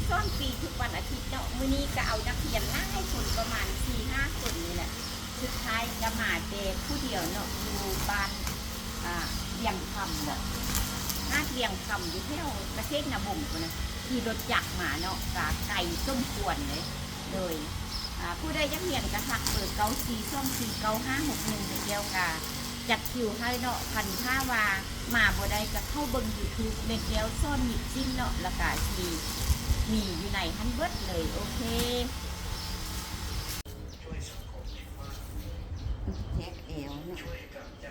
ສອນຟຣີທຸກວັນອາທິດເນາະ. ມື້ນີ້ກໍເອົານັກຮຽນຫຼາຍຄົນ ປະມານສີ່ຫ້າຄົນນີ້ແຫຼະ. ສຸດທ້າຍກໍມາແຕ່ຜູ້ດຽວເນາະ ຢູ່ບ້ານ ອ່າ ວຽງຄຳເນາະ ຫາດວຽງຄຳ ຢູ່ແຖວກະເສດນະບົງພຸ້ນນະ. ຂີ່ລົດຈັກມາເນາະ ກະໄກສົມຄວນເດ້. ໂດຍ ອ່າ ຜູ້ໃດຢາກຮຽນກໍທັກເບີເກົ້າສີ່ສອງສີ່ເກົ້າຫ້າຫົກໜຶ່ງ ແມ່ແກ້ວກະຈັດຄິວໃຫ້ເນາະ. ຄັນຖ້າວ່າມາບໍ່ໄດ້ກໍເຂົ້າເບິ່ງຢູທູບແມ່ແກ້ວສອນຍິບສິ້ນເນາະ ແລ້ວກະຊິມີຢູ່ໃນຫັ້ນເບິດເລີຍ. ໂອເຄ ແທັກແອວເນາະ.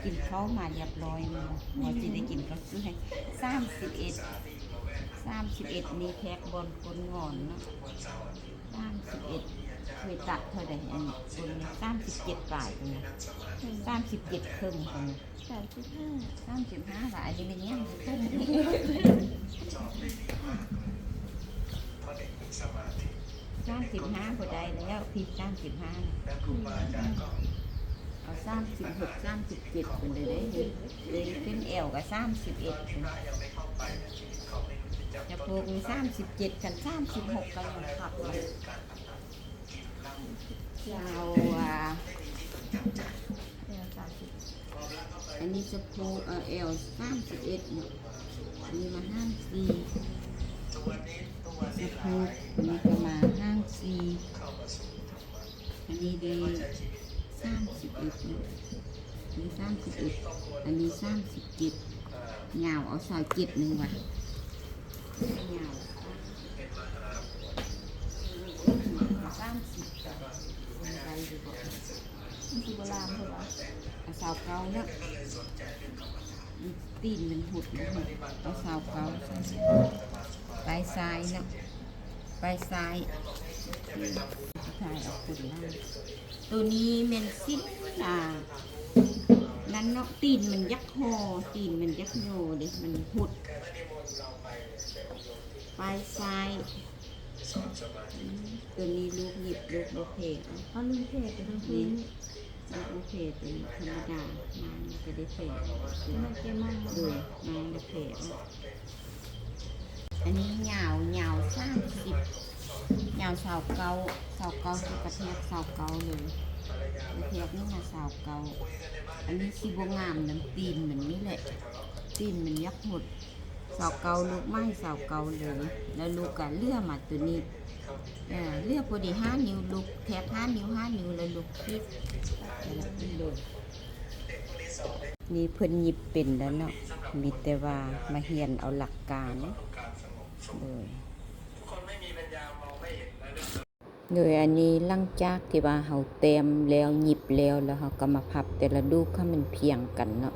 ກິນເຂົ້າມາຮຽບຮ້ອຍແລ້ວ ວ່າຊິໄດ້ກິນເຂົ້າສວຍ. ສາມສິບເອັດ ສາມສິບເອັດ ນີ້ແທັກບ່ອນກົ້ນງອນເນາະ. ສາມສິບເອັດ ເຄີຍຕັດເທົ່າໃດ? ອັນນີ້ ສາມສິບເຈັດປາຍພຸ້ນນະ ສາມສິບເຈັດເຄິ່ງພຸ້ນນະ. ສາມສິບຫ້າ ສາມສິບຫ້າ ລະ ອັນນີ້ແມ່ນຫຍັງ? ສາມສິບຫ້າບໍ່ໄດ້ແລ້ວ ຜິດ ສາມສິບຫ້ານະ. ເອົາ ສາມສິບຫົກ ສາມສິບເຈັດພຸ້ນເດ້. ເປັນ ແອວ ກໍ ສາມສິບເອັດພຸ້ນ ສະໂພກ ສາມສິບເຈັດ ຄັນ ສາມສິບຫົກ ກໍຍັງຄັກເນາະ. ຊາວ ອ່າ ອັນນີ້ສະໂພກ ເອີ ແອວ ສາມສິບເອັດເນາະ. ອັນນີ້ມາຫານສີ່ ສະໂພກ ອັນນີ້ກໍມາຫານສີ່. ອັນນີ້ໄດ້ສາມສິບເອັດເນາະ ນີ້ສາມສິບເອັດ ອັນນີ້ສາມສິບເຈັດ ຍາວເອົາຊາວເຈັດໜຶ່ງວ່າ ຍາວ ສາມສິບ ໄດ້ຢູ່ບໍ່? ມັນຊິບໍ່ລາມເພິ່ນວ່າ ເອົາຊາວເກົ້າເນາະ. ອືມ ຕີນມັນຫົດນະ ເອົາຊາວເກົ້າ ປາຍຊາຍເນາະ ປາຍຊາຍ. ອືມ ຖ່າຍເອົາຄົນລາວ. ໂຕນີ້ແມ່ນສິ້ນ ອ່າ ນັ້ນເນາະ ຕີນມັນຢາກຫໍ່ ຕີນມັນຢາກຍໍເດ້ ມັນຫົດ ປາຍຊາຍ. ອືມ ໂຕນີ້ລູກຫຍິບ ລູກບໍ່ແຜ່ ເອົາ ເອົາ ລືມແຜ່ໄປທາງພຸ້ນ. ລູກບໍ່ແຜ່ ໂຕນີ້ທຳມະດາ ນາງກໍໄດ້ແຜ່ ໂດຍ ນາງໄດ້ແຜ່ອອກ. ອັນນີ້ຍາວ ຍາວສາມສິບ ຍາວຊາວເກົ້າ ຊາວເກົ້າ ຄືກະແທກຊາວເກົ້າເລີຍ ກະແທກນີ້ມາຊາວເກົ້າ. ອັນນີ້ຊິບໍ່ງາມນຳຕີນມັນນີ້ແຫຼະ ຕີນມັນຢາກຫົດ. ຊາວເກົ້າ ລູກໃໝ່ຊາວເກົ້າເລີຍ ແລ້ວລູກກະເຫຼືອມາໂຕນີ້ ເຫຼືອພໍດີຫ້ານິ້ວ ລູກແທກຫ້ານິ້ວ ຫ້ານິ້ວ ແລ້ວລູກຂີດ ແລ້ວເພິ່ນໂດຍ. ນີ້ເພິ່ນຫຍິບເປັນແລ້ວເນາະ ມີແຕ່ວ່າມາຮຽນເອົາຫຼັກການເລີຍ. ໂດຍ ອັນນີ້ຫຼັງຈາກທີ່ວ່າເຮົາແຕ້ມແລ້ວ ຫຍິບແລ້ວ ແລ້ວເຮົາກໍມາພັບແຕ່ລະດູກໃຫ້ມັນພຽງກັນເນາະ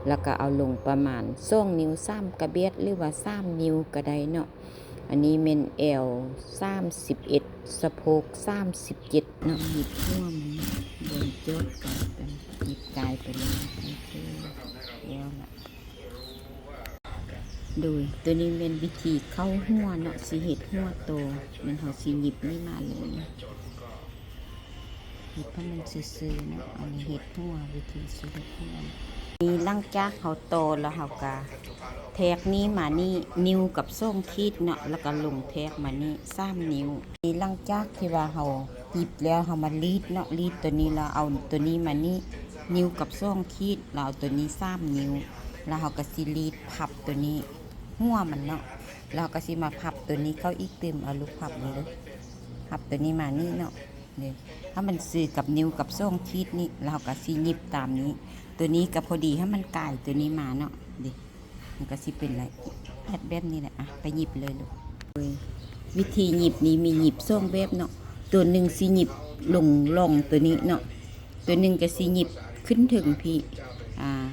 ແລ້ວກໍເອົາລົງປະມານສອງນິ້ວ ສາມກະບຽດ ຫຼືວ່າສາມນິ້ວກໍໄດ້ເນາະ. ອັນນີ້ແມ່ນແອວສາມສິບເອັດ ສະໂພກສາມສິບເຈັດເນາະ. ຫຍິບຫົວມັນ ບໍ່ຈອດກັນ ຫຍິບກາຍໄປເລີຍ. ໂອເຄ ແລ້ວລະ. ໂດຍ ໂຕນີ້ແມ່ນວິທີເຂົ້າຫົວເນາະ ຊິເຮັດຫົວໂຕ ແມ່ນເຮົາຊິຫຍິບນີ້ມາເລີຍ ຫຍິບໃຫ້ມັນຊື່ໆເນາະ. ອັນນີ້ເຮັດຫົວ ວິທີຊິເຮັດຫົວ ນີ້ຫຼັງຈາກເຮົາຕໍ່ແລ້ວ ເຮົາກະແທກນີ້ມານີ້ ນິ້ວກັບສອງຂີດເນາະ ແລ້ວກະລົງແທກມານີ້ສາມນິ້ວ. ນີ້ຫຼັງຈາກທີ່ວ່າເຮົາ ຫຍິບແລ້ວເຮົາມາລີດເນາະ ລີດໂຕນີ້ແລ້ວເອົາໂຕນີ້ມານີ້ ນິ້ວກັບສອງຂີດ ແລ້ວເອົາໂຕນີ້ສາມນິ້ວ ແລ້ວເຮົາກະຊິລີດພັບໂຕນີ້ ຫົວມັນເນາະ ແລ້ວເຮົາກະຊິມາພັບໂຕນີ້ເຂົ້າອີກຕື່ມ. ເອົາລູກພັບນີ້ເດີ ພັບໂຕນີ້ມານີ້ເນາະ ເດ ໃຫ້ມັນຊື່ກັບນິ້ວກັບສອງຂີດນີ້ ແລ້ວເຮົາກະຊິຫຍິບຕາມນີ້ ໂຕນີ້ກະພໍດີໃຫ້ມັນກາຍໂຕນີ້ມາເນາະ ເດ. ມັນກະຊິເປັນລະອຽດແບບນີ້ແຫຼະ. ອະ ໄປຫຍິບເລີຍລູກ. ໂດຍ ວິທີຫຍິບນີ້ມີຫຍິບສອງແບບເນາະ ໂຕໜຶ່ງຊິຫຍິບລົງຮ່ອງໂຕນີ້ເນາະ ໂຕໜຶ່ງກະຊິຫຍິບຂຶ້ນເທິງພີ້ ອາ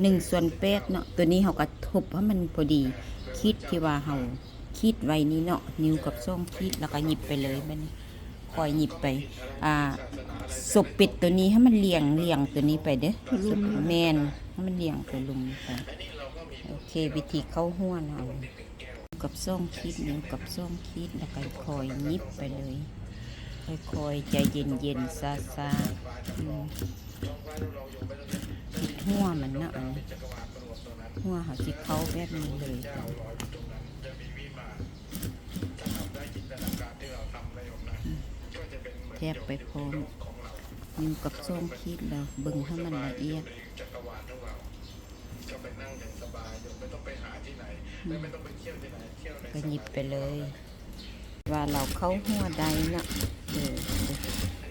ໜຶ່ງສ່ວນແປດເນາະ. ໂຕນີ້ເຮົາກະທົບໃຫ້ມັນພໍດີຂີດທີ່ວ່າເຮົາຂີດໄວ້ນີ້ເນາະ ນິ້ວກັບສອງຂີດ ແລ້ວກະຫຍິບໄປເລີຍບາດນີ້. ຄ່ອຍຫຍິບໄປ ອ່າ ສົບເປັດໂຕນີ້ໃຫ້ມັນລຽງ ລຽງໂຕນີ້ໄປເດີ ແມ່ນ ໃຫ້ມັນລຽງໂຕລຸ່ມໄປ. ໂອເຄ ວິທີເຂົ້າຫົວເນາະ ກັບສອງຂີດ ນິ້ວກັບສອງຂີດ ແລ້ວກະຄ່ອຍຫຍິບໄປເລີຍ ຄ່ອຍໆ ໃຈເຢັນໆ ຊ້າໆ ອືມ ຫົວມັນເນາະ ອັນ ຫົວເຮົາຊິເຂົ້າແບບນີ້ເລີຍ. ຖ້າທຳໄດ້ຈິດ ແທບໄປພ້ອມ ນິ້ວກັບສອງຂີດແລ້ວ ເບິ່ງໃຫ້ມັນລະອຽດ ກໍຫຍິບໄປເລີຍ ວ່າລາວເຂົ້າຫົວໄດ້ເນາະ ເອີ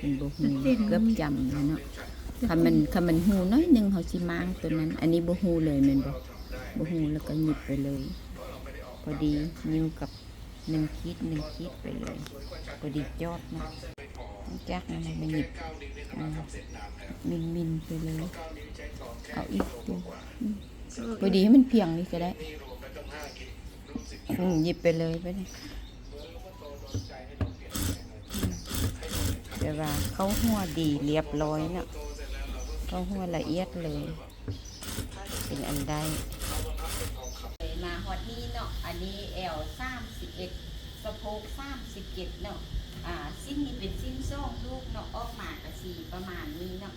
ມັນບໍ່ຮູ້ ເກືອບຈຳແລ້ວເນາະ ຄັນມັນ ຄັນມັນຮູ້ໜ້ອຍໜຶ່ງ ເຮົາຊິມ້າງຕົວນັ້ນ ອັນນີ້ບໍ່ຮູ້ເລີຍແມ່ນບໍ່? ບໍ່ຮູ້ ແລ້ວກໍຫຍິບໄປເລີຍ ພໍດີນິ້ວກັບ ໜຶ່ງຂີດ ໜຶ່ງຂີດໄປເລີຍ ພໍດີຈອດເນາະ ຈາກນັ້ນມາຫຍິບ ອາ ມິນໆ ໄປເລີຍ ເອົາອີກ ອືມ ພໍດີໃຫ້ມັນພຽງນີ້ກໍໄດ້ ອືມ ຫຍິບໄປເລີຍບາດນີ້ ອືມ ແຕ່ວ່າເຂົ້າຫົວດີລຽບລ້ອຍເນາະ ເຂົ້າຫົວລະອຽດເລີຍ. ເປັນອັນໄດ້ ມາຮອດນີ້ເນາະ ອັນນີ້ແອວສາມສິບເອັດ ສະໂພກສາມສິບເຈັດເນາະ ອາ ສິ້ນນີ້ເປັນສິ້ນສອງລູກເນາະ ອອກມາກະຊິປະມານນີ້ເນາະ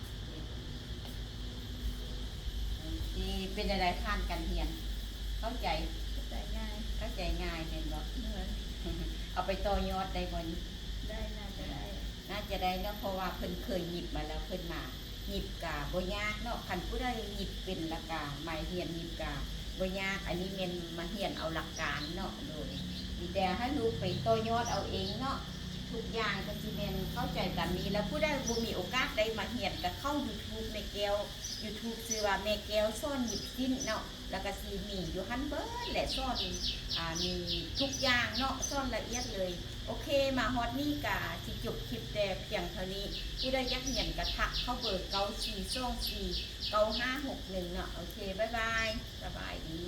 ໂອເຄ ເປັນຈັ່ງໃດຜ່ານການຮຽນ ເຂົ້າໃຈ ເຂົ້າໃຈງ່າຍ ເຂົ້າໃຈງ່າຍແມ່ນບໍ່? ເອີ ເອົາໄປຕໍ່ຍອດໄດ້ບໍ່ນີ້? ໄດ້ ໜ້າຈະໄດ້ ໜ້າຈະໄດ້ເນາະ ເພາະວ່າເພິ່ນເຄີຍຫຍິບມາແລ້ວ ເພິ່ນມາຫຍິບກະບໍ່ຍາກເນາະ ຄັນຜູ້ໃດຫຍິບເປັນແລ້ວກະມາຮຽນຫຍິບກະບໍ່ຍາກ ອັນນີ້ແມ່ນມາຮຽນເອົາຫຼັກການເນາະ ໂດຍ ມີແຕ່ໃຫ້ລູກໄປຕໍ່ຍອດເອົາເອງເນາະ ທຸກຢ່າງກະຊິແມ່ນເຂົ້າໃຈຕາມນີ້ ແລ້ວຜູ້ໃດບໍ່ມີໂອກາດໄດ້ມາຮຽນກະເຂົ້າຢູທູບແມ່ແກ້ວ ຢູທູບຊື່ວ່າແມ່ແກ້ວສອນຫຍິບສິ້ນເນາະ ແລ້ວກະຊິມີຢູ່ຫັ້ນເບິດແຫຼະ ສອນ ອາ ມີທຸກຢ່າງເນາະ ສອນລະອຽດເລີຍ ໂອເຄ ມາຮອດນີ້ກະຊິຈົບຄລິບແຕ່ພຽງເທົ່ານີ້ ຜູ້ໃດຢາກຮຽນກະທັກເຂົ້າເບີ ເກົ້າສີ່ສອງສີ່ ເກົ້າຫ້າຫົກໜຶ່ງ ເນາະ ໂອເຄ ບາຍບາຍ ສະບາຍດີ.